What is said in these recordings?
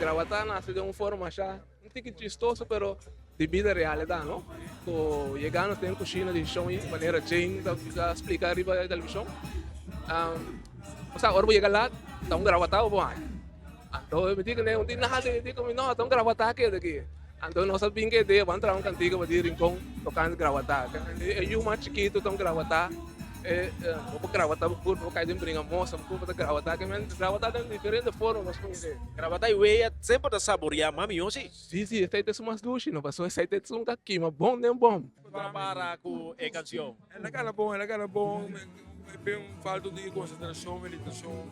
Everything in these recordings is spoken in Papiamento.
Grawatá nase den un forma masha un tiki chistoso pero di bida real e ta no. Ku yegando den kushina di shon i manera Jane ta splika riba e televishon. Osea ora bo yega lat ta un grawatá bo por haña. Anto mi di kuné un tin nada mi di ku mi no ta un grawatá keda aki. Anto nos a bin ku e idea ban traha un kantika pa di Rincon tokante grawatá. E yu mas chikitu ta un grawatá e bo por grawatá bo kurpa bo kai den bringa mosa bo kurpa ta grawatá. Ke men grawatá den diferente forma nos por mir'é. Grawatá i wea semper ta saboreá mas mihó si. Si si esei ta esun mas dushi no pasobra esei ta esun ka kima bon den bom. Bo ta para ku e kanshon. El a gana bon, el a gana bon. E un falta di konsentrashon, meditashon.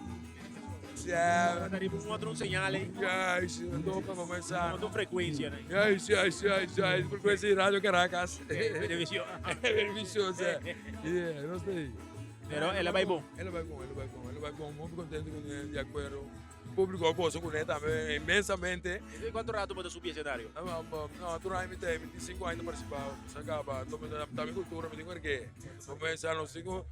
Ta riba un otro señal ei. Juist, anto pa comenzá. Un otro frekuensia nei. Juist, juist, juist, juist. Frekuensia di Radio Caracas. Televishon. Televishon, sí. Yeah, nos ta ei. Pero el a bai bon. El a bai bon, el a bai bon, el a bai bon. Hopi kontento kuné, di akuerdo. Públiko a gosa kuné tambe inmensamente. Desde kuantu rato bo ta subi esenario? No, tur aña mi ta ei, mi tin sinku aña ta partisipá. Sa kaba, ta mi kultura, mi tin ku ergé. Bo mester nos tin ku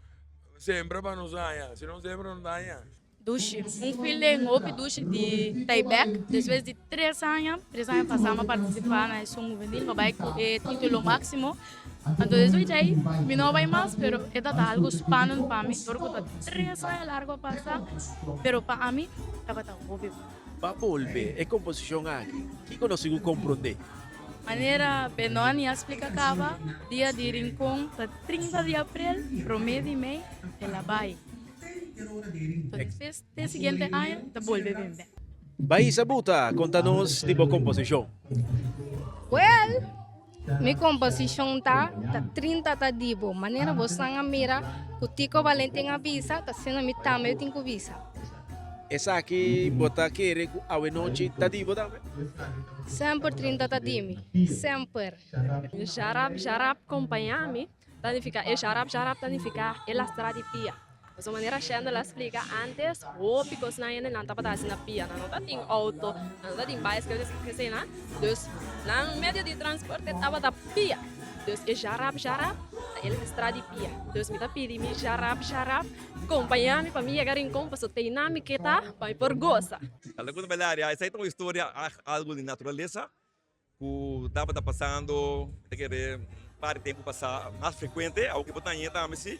sembra pa nos haña, si no sembra no ta haña. Dushi, un feeling hopi dushi di ta bek despues di tres aña, tres aña pasa mi a participa na esun hubenil mi a bai cu e titulo maximo, anto despues di ahi mi no a bai mas pero e tabata algo spannend pa mi dor cu ta tres aña largo a pasa pero pa ami tabata hopi bon. Pa bolbe e composicion aki, kico nos tin cu comprende? Manera Benoni a splica caba, dia di Rincon ta 30 di april, prome di mei el a bai. Entonces despues te siguiente aña ta bolbe bin bek. Baisa Buta, konta nos di bo komposishon. Well, mi komposishon ta ta 30 ta di bo. Manera bosan a mira ku Tico Valentin a bisa, ta asina mi tambe tin ku bisa. Esaki bo ta kere ku awenochi ta di bo tambe? Semper 30 ta di mi, semper. Jarap jarap kompañá mi Ta nifiká e sharap sharap ta nifiká e lastra di pia. Pasobra manera Shendel a splika antes, hopi kosnan hende nan tabata hasi na pia. Nan no ta tin outo, nan no ta tin baiskel eseinan. Dus nan medio di transporte tabata pia. Dus e sharap sharap ta e lastra di pia. Dus mi ta pidi mi sharap sharap kompañá mi pa mi yega Rincon pasobra te einan mi ke ta pa mi por gosa. Algun belaria, esei ta un historia algu di naturalesa ku tabata pasando mi ta kere un par di tempu pasá mas frekuente awoke bo ta hañ'é tambe si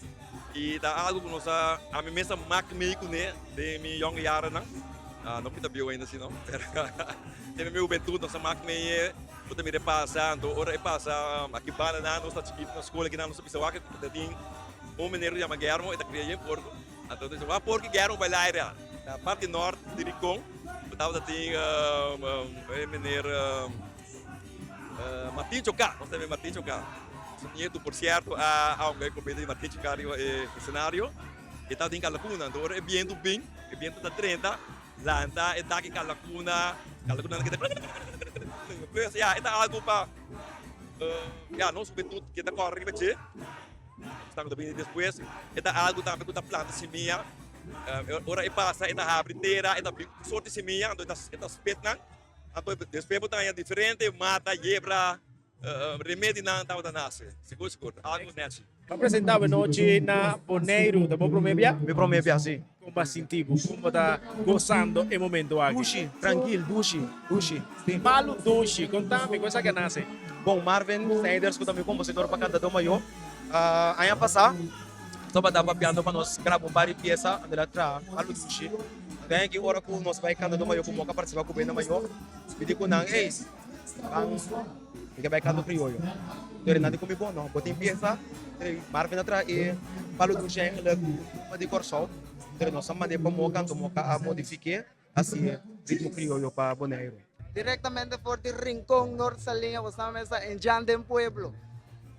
i ta algu ku nos a ami mes a mak mei kuné den mi yònge yarennan no ku mi ta bieu ainda si no pero den mi hubentut nos a mak mei bo ta mira e pasa anto ora e pasa aki banda nan nos ta chikitu na skol aki nan nos ta bisa wak ta tin un meneer ku yama Guermo e ta kria yen porko anto ta bisa wak porko Guermo bai laira na parti nort di Rincon. Bo tabata tin e meneer Martin Choká, nos ta yama Martin Choká. Su nietu por sierto a hunga e komedia di Martin Choká riba e esenario. E tabatin kalakuna, anto ora e bientu bin, e bientu ta drenta, lanta e dak e kalakuna, kalakuna ta keda krikrik. Pues ya, e ta algu pa ya nos hubentut keda kòrda riba dje. Esnan ku ta bini despues, e ta algu tambe ku ta planta simia. Ora e pasa e ta habri tera, e ta bin tur sorti simia, anto e ta spit nan. Anto despues bo ta haña diferente mata, yebra, remedinan tabata nase. Sigur sigur, algu nechi. Bo a presenta awenochi na Boneiru, ta bo prome bia? Mi prome bia, si. Kon bo a sinti bo? Kon bo ta gosando e momento aki? Dushi, trankil, dushi, dushi, si. Palu dushi, konta mi kon esaki a nase? Bon, Marvin Snijders ku ta mi kompositor pa Kantadó Mayó, aña pasá tabata papiando pa nos graba un par di piesa, anto el a traha Palu Dushi. Anto aña aki ora ku nos bai Kantadó Mayó ku Moka partisipa ku Benda Mayó, mi di ku nan, Ey, ban mi ke bai kanto krioyo. Anto nan di ku mi, Bon, no, bo tin piesa? Marvin a traha e Palu Dushi eigenlijk pa di Kòrsou, anto nos a mand'é pa Moka, anto Moka a modifik'é. Hasi ritmo krioyo pa Boneiru. Direktamente for di Rincon, Noord Saliña, bo sa mesa en Jan den Pueblo.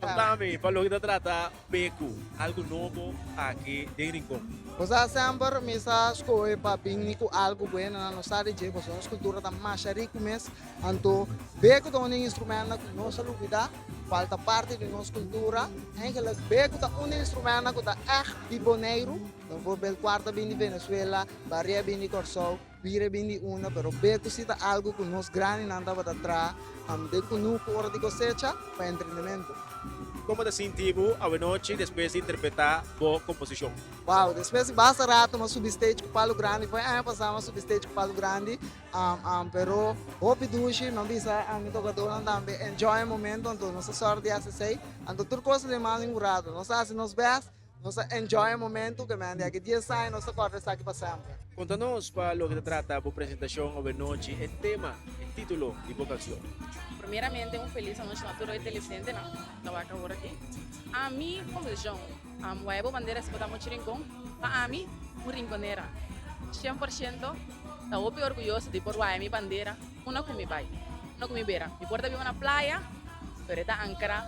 Contami pa loke ta trata Beku, algu nobo aki den Rincon. Bo sa semper mi sa scohe pa bini cu algu bueno na nos sa di dje, pasobra nos cultura ta masha rico mes. Anto Beku ta un di instrumentonan cu no sa lubida, cual ta parti di nos cultura. Eigenlijk Beku ta un di instrumentonan cu ta echt di Boneiru. Bijvoorbeeld cuarta bin di Venezuela, Baria bin di Kòrsou, Wire bin di unda, pero beku si ta algu ku nos grandinan tabata traha den kunuku ora di kosecha pa entrenementu. Kon bo ta sinti bo awenochi despues di interpretá bo komposishon? Wow, despues di basta rato m'a subi stage ku Palu Grandi, foi aña pasá m'a subi stage ku Palu Grandi, pero hopi dushi, m'a bisa mi tokadónan tambe enjoy e momento, anto nos a sòru di hasi esei, anto tur kos ta den man di un rato, nos a hasi nos bèst, nos a enjoy e momento, ke men di aki dies aña nos ta kòrda esaki pa semper. Konta nos pa loke ta trata bo presentashon awenochi, e tema, e título di bo kanshon. Primeramente un felis anochi na tur e televidentenan ku ta wak awor aki. Ami komposishon Waya bo bandera si bo ta muchu rincon, pa ami un rinconera 100% ta hopi orguyoso di por waya mi bandera unda ku mi bai, unda ku mi bera. Mi por ta biba na playa pero e ta ankra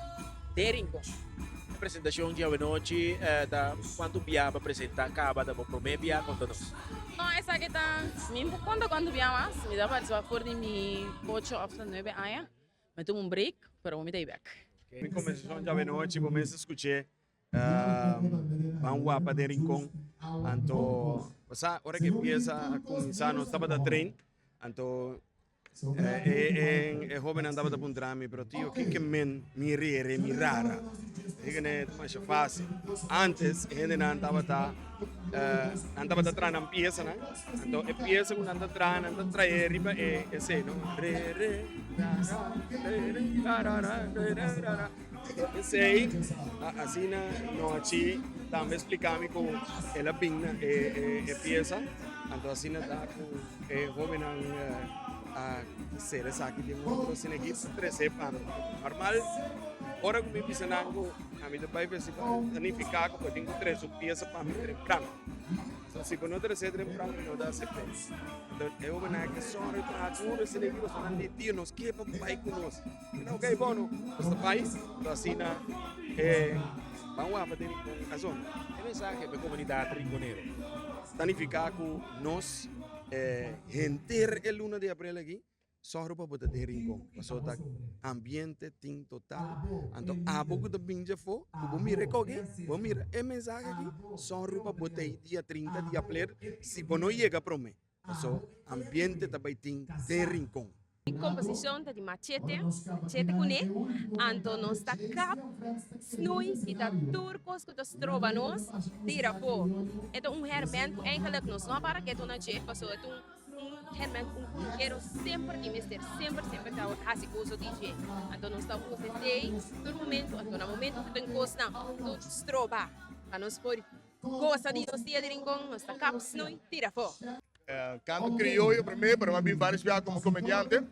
den Rincon. E presentacion di awenochi ta cuantu bia pa presenta caba ta bo prome bia conta nos. No esaki ta mi no por conta cuantu bia mas mi ta participa for di mi ocho of nuebe aña mi tuma un break pero awor mi ta e bek. Mi conversacion djawe nochi bo mes a scuche ban wapa den Rincon anto bo sa ora ke pieza a cuminsa nos tabata train anto E hobennan tabata puntra mi, pero tio, kiko men mi rere, mi rara? Mi di ne, ta masha fácil. Antes e hendenan tabata, nan tabata traha nan piesanan, anto e piesa ku nan ta traha, nan ta trae riba e esei, no? Re, re, rara, re, re, rara, re, re, rara. Esei, asina Nochi tambe splika mi ku el a bin na e piesa, anto asina ta ku e hobennan a ser esaki den otro asina aki pa trese pa mi. Normal, ora ku mi bisa nan ku ami ta bai festival, ta nifiká ku bo tin ku trese un piesa pa mi trempran. So si bo no trese trempran, mi no ta asept'é. Anto e hobennan a ke sòru traha duru asina aki pasobra nan di, Tio, nos ke pa bo bai ku nos. Ok, bono, nos ta bai, to asina e ban wapa den un razon. E mensahe pa e komunidat Rinconero. Ta nifiká ku nos henter e luna di aprel aki sòru pa bo ta den Rincon, pasobra ta ambiente tin total. Anto abo ku ta bin djafó, ku bo mira e koki, bo mira e mensahe aki, sòru pa bo ta ei dia 30 di aprel si bo no yega promé. Paso ambiente ta bai tin den Rincon. Mi komposishon ta di machete, machete kuné, anto nos ta kap, snui, kita tur kos ku ta stroba nos, tira afó. E ta un hèrmènt ku eigenlik nos no a para ketu na dje, pasobra e ta un un hèrmènt ku un kunukero semper tin mester, semper semper ta hasi uso di dje. Anto nos ta usa esei tur momentu, anto na momentu ku tin kosnan ku stroba pa nos por Gosa di nos dia di Rincon, nos ta kap snui tira afó. Canto crioyo primer, pero m'a bin varios biaha como comediante.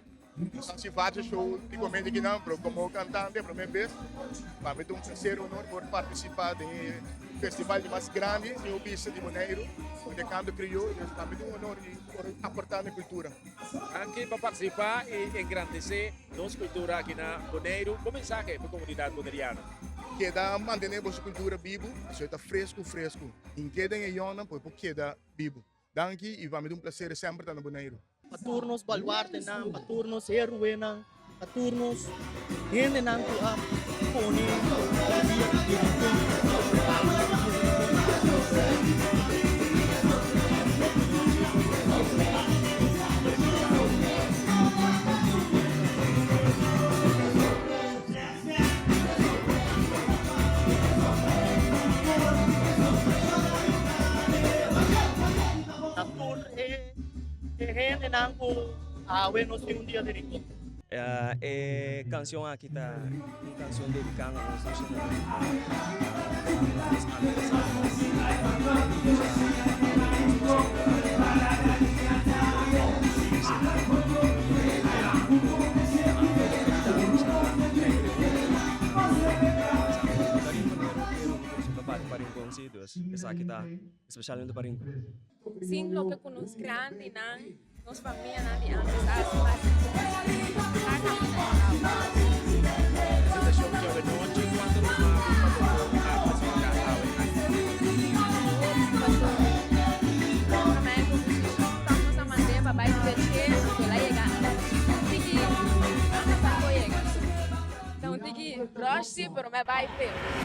Nos a haci varios show di comedia akinan, pero como cantante primer bes. Pa mi ta un placer y honor por participa den e festival di mas grandi sin bo bisa di Boneiru, cu ta e Canto Crioyo. Dus pa mi ta un honor y por aporta na e cultura. Danki pa participa y engrandece nos cultura aki na Boneiru. Bo mensahe pa e comunidad boneriano? Keda mantené boso kultura bibu, pasobra e ta fresku fresku. Hink'é den e yònnan pa e por keda bibu. Danki i pa mi ta un plaser semper ta na Boneiru. Pa tur nos baluartenan, pa tur nos héroenan, pa tur nos hendenan ku a pone e dia di Rincon. Na tur e hendenan ku awe nos tin un dia di Rincon. E canción aki ta un canción dedica na nos nacional nos antepasados. Esaki ta especialmente pa Rincon. Sin loke ku nos grandinan, nos famianan di antes a hasi mas ta kaminda di awe. Presentacion djawe nochi cuanto ruman ku pa tocó a presenta awe aki. Tiki rush si pero me bai pe.